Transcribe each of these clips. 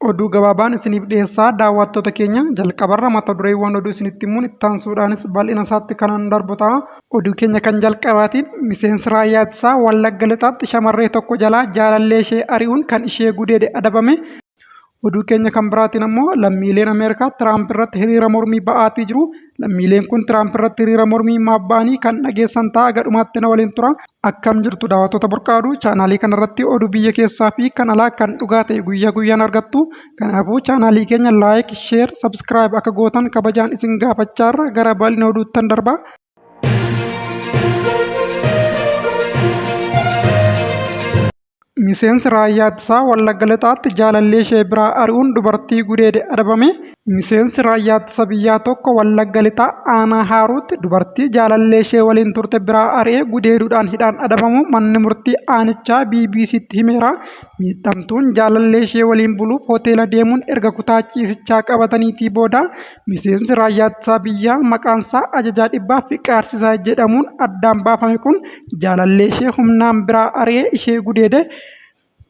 Oduu gabaabaan isiniif dhiyeessaa daawwattoota keenya jalqabarra mata dureewwan oduu isinitti himuun ittaansuudhaanis bal'ina isaatti kanan darbu ta'a. Oduu keenya kan jalqabaatiin miseensi raayyaa ittisaa Wallagga Lixaatti shamarree tokko jalaa jaalallee ishee ari'uun kan ishee gudeede adabame. Oduu keenya kan biraatiin ammoo lammiileen Ameerikaa Tiraamp irratti hiriira mormii ba'aatii jiru. Lammiileen kun Tiraamp irratti hiriira mormii maaf ba'anii kan dhageessan ta'a gadhumaatti na waliin tura. Akkam jirtu daawwattoota Burqaa Oduu chaanaalii kanarratti oduu biyya keessaa fi kan alaa kan dhugaa ta'e guyyaa guyyaan argattu. Kanaafuu chaanaalii keenya laayik, sheer, sabskiraayib akka gootan kabajaan isin gaafachaarra gara bal'ina oduuttan darba. Miseensi Raayyaa Ittisaa Wallagga Lixaatti jaalallee ishee biraa ari'uun dubartii gudeede adabame. Miseensi Raayyaa Ittisa Biyyaa tokko Wallagga Lixaa Aanaa Haaruutti dubartii jaalallee ishee waliin turte biraa ari'ee gudeeduudhaan hidhaan adabamuu manni murtii aanichaa BBCtti himeera. Miidhamtuun jaalallee ishee waliin buluuf hoteela deemuun erga kutaa ciisichaa qabataniitii booda Miseensi Raayyaa Ittisaa Biyyaa maqaansaa Ajajaa Dhibbaa Fiqaarsisaa jedhamuun addaan baafame kun jaalallee ishee humnaan biraa ari'ee ishee gudeede.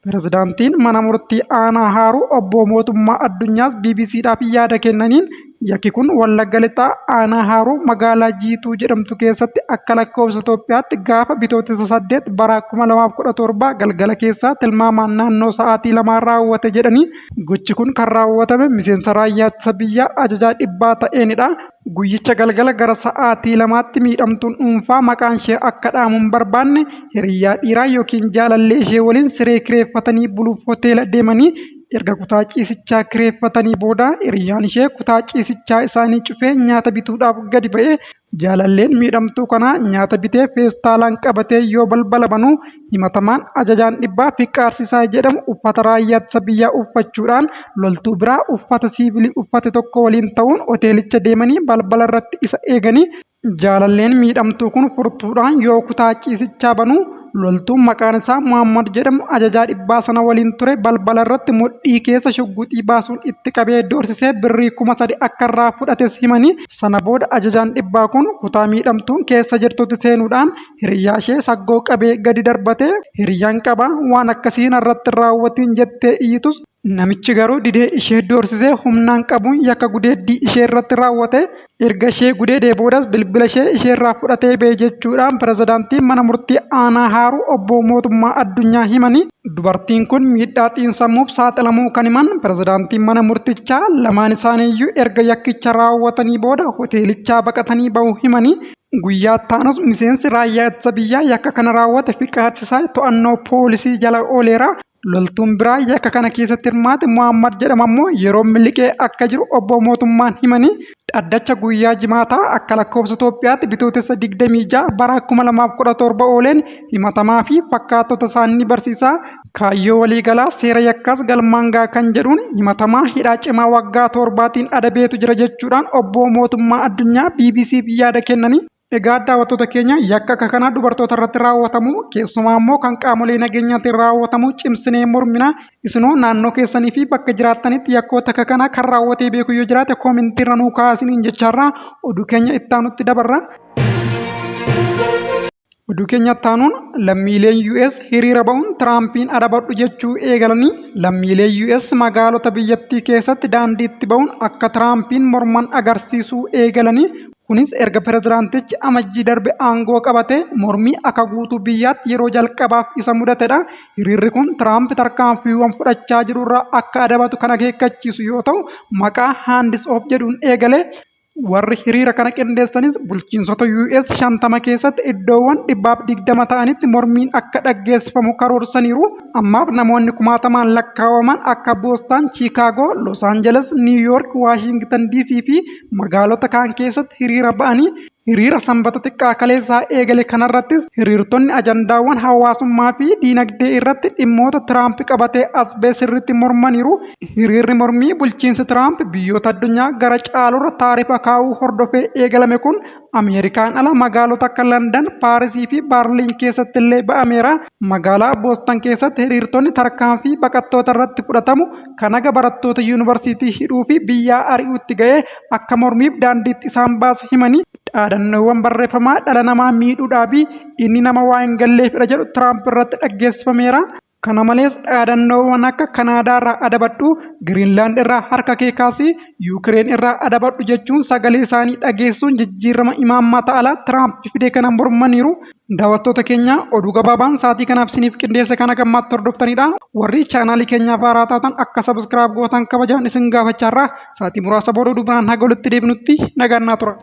Pirezidaantiin mana murtii aanaa Haaruu obbo Mootummaa Addunyaas BBCdhaaf yaada kennaniin yakki kun Wallagga Lixaa aanaa Haaruu magaalaa Jiituu jedhamtu keessatti akka lakkoofsa Itoophiyaatti gaafa Bitootessa 8 bara 2017 galgala keessaa tilmaamaan naannoo sa'aatii lamaa raawwate jedhanii Gochi kun kan raawwatame miseensa raayyaa ittisa biyyaa ajajaa dhibbaa ta'eenidha. Guyyicha galgala gara sa'aatii lamaatti miidhamtuun dhuunfaa maqaan ishee akka dha'amu hin barbaanne hiriyyaa dhiiraa yookiin jaalallee ishee waliin siree kireeffatanii buluuf hoteela deemanii erga kutaa ciisichaa kireeffatanii booda hiriyyaan ishee kutaa ciisichaa isaanii cufee nyaata bituudhaaf gadi ba'e. Jaalalleen miidhamtuu kanaa nyaata bitee feestaalaan qabatee yoo balbala banu himatamaan ajajaan dhibbaa Fiqqaarsisaa jedhamu uffata raayyaa ittisa biyyaa uffachuudhaan loltuu biraa uffata siivilii uffate tokko waliin ta'uun hoteelicha deemanii balbala irratti isa eeganii jaalalleen miidhamtuu kun furtuudhaan yoo kutaa ciisichaa banu Loltuun maqaan isaa Muhammad jedhamu ajajaa dhibbaa sana waliin ture balbala irratti mudhii keessa shugguxii baasuun itti qabee doorsisee birrii 3000 akka irraa fudhates himanii, sana booda ajajaan dhibbaa kun kutaa miidhamtuun keessa jirtutti seenuudhaan hiriyyaa ishee saggoo qabee gadi darbatee hiriyyaan qaba waan akkasii narratti hin raawwatiin jettee iyyitus Namichi garuu didee ishee doorsisee humnaan qabuun yakka gudeeddii isheerratti raawwate. Erga ishee gudeedee boodas bilbila ishee isheerraa fudhatee ba'e jechuudhaan pirezidaantiin mana murtii aanaa Haaruu obbo Mootummaa Addunyaa himani. Dubartiin kun miidhaa xiinsammuuf saaxilamuu kan himan pirezidaantiin mana murtichaa, lamaan isaaniiyyuu erga yakkicha raawwatanii booda hoteelichaa baqatanii bahuu himanii. Guyyaa ittaanus miseensi raayyaa ittisa biyyaa yakka kana raawwate Fiqaad Sisaay to'annoo poolisii jala ooleera. Loltuun biraa yakka kana keessatti hirmaate Mohaammad jedhamu ammoo yeroo miliqee akka jiru obbo Mootummaan himanii, dhaddacha guyyaa Jimaataa akka lakkoofsa Itoophiyaatti Bitootessa 26 bara 2017 ooleen himatamaa fi fakkaattota isaanii barsiisaa kaayyoo waliigalaa seera yakkaas galmaan ga'a kan jedhuun himatamaa hidhaa cimaa waggaa torbaatiin adabeetu jira jechuudhaan obbo Mootummaa Addunyaa BBCf yaada kennanii. Egaa daawwattoota keenya yakka akka kanaa dubartoota irratti raawwatamu keessumaa immoo kan qaamolee nageenyaatiin raawwatamu cimsinee mormina. Isinoo naannoo keessanii fi bakka jiraattanitti yakkoota akka kanaa kan raawwatee beeku yoo jiraate koomentii irra nuu kaa'aa isiniin jechaarraa oduu keenya itti aanutti dabarra. Oduu keenya itti aanuun lammiileen US hiriira ba'uun Tiraampiin adabadhu jechuu eegalanii lammiileen US magaalota biyyattii keessatti daandiitti ba'uun akka Tiraampiin morman agarsiisuu eegalanii Kunis erga pirezidaantichi Amajjii darbe aangoo qabatee mormii akka guutuu biyyaatti yeroo jalqabaaf isa mudatedha. Hiriirri kun Tiraamp tarkaanfiiwwan fudhachaa jirurraa akka adabatu kan akeekkachiisu yoo ta'u, maqaa Hands Off jedhuun eegale. Warri hiriira kana qindeessanis bulchiinsota US 50 keessatti iddoowwan 120 ta'anitti mormiin akka dhaggeessifamu karoorsaniiru. Ammaaf namoonni kumaatamaan lakkaawaman akka Boostan, Chiikaagoo, Los Angeles, Niiw Yoork, Waashingitan DC fi magaalota kaan keessatti hiriira ba'anii hiriira Sanbata xiqqaa kaleessaa eegale kanarrattis hiriirtonni ajandaawwan hawaasummaa fi diinagdee irratti dhimmoota Tiraamp qabatee as ba'e sirriitti mormaniiru. Hiriirri mormii bulchiinsi Tiraamp biyyoota addunyaa gara caalurra taarifa kaa'uu hordofee eegalame kun Ameerikaan ala magaalota akka Landan, Paarisii fi Baarliin keessatti illee ba'ameera. Magaalaa Boostan keessatti hiriirtonni tarkaanfii baqattoota irratti fudhatamu kan haga barattoota yuunivarsiitii hidhuu fi biyyaa ari'uutti ga'e akka mormiif daandiitti isaan baase himanii, dhaadannoowwan barreeffamaa dhala namaa miidhuu dhaabi, inni nama waa hin galleefidha jedhu Tiraamp irratti dhaggeessifameera. Kana malees dhaadannoowwan akka Kanaadaa irraa adabadhu, Giriinlaand irraa harka kee kaasi, Yuukireen irraa adabadhu jechuun sagalee isaanii dhageessuun jijjiirama imaammata alaa Tiraamp fide kana mormaniiru. Daawwattoota keenya, oduu gabaabaan sa'aatii kanaaf isiniif qindeesse kana gammaatti hordoftanidha. Warri chaanaalii keenyaaf haaraa taatan akka subscribe gootan kabajaan isin gaafachaarra. Sa'aatii muraasa booda oduu biraan haga walitti deebinutti nagaan naa tura.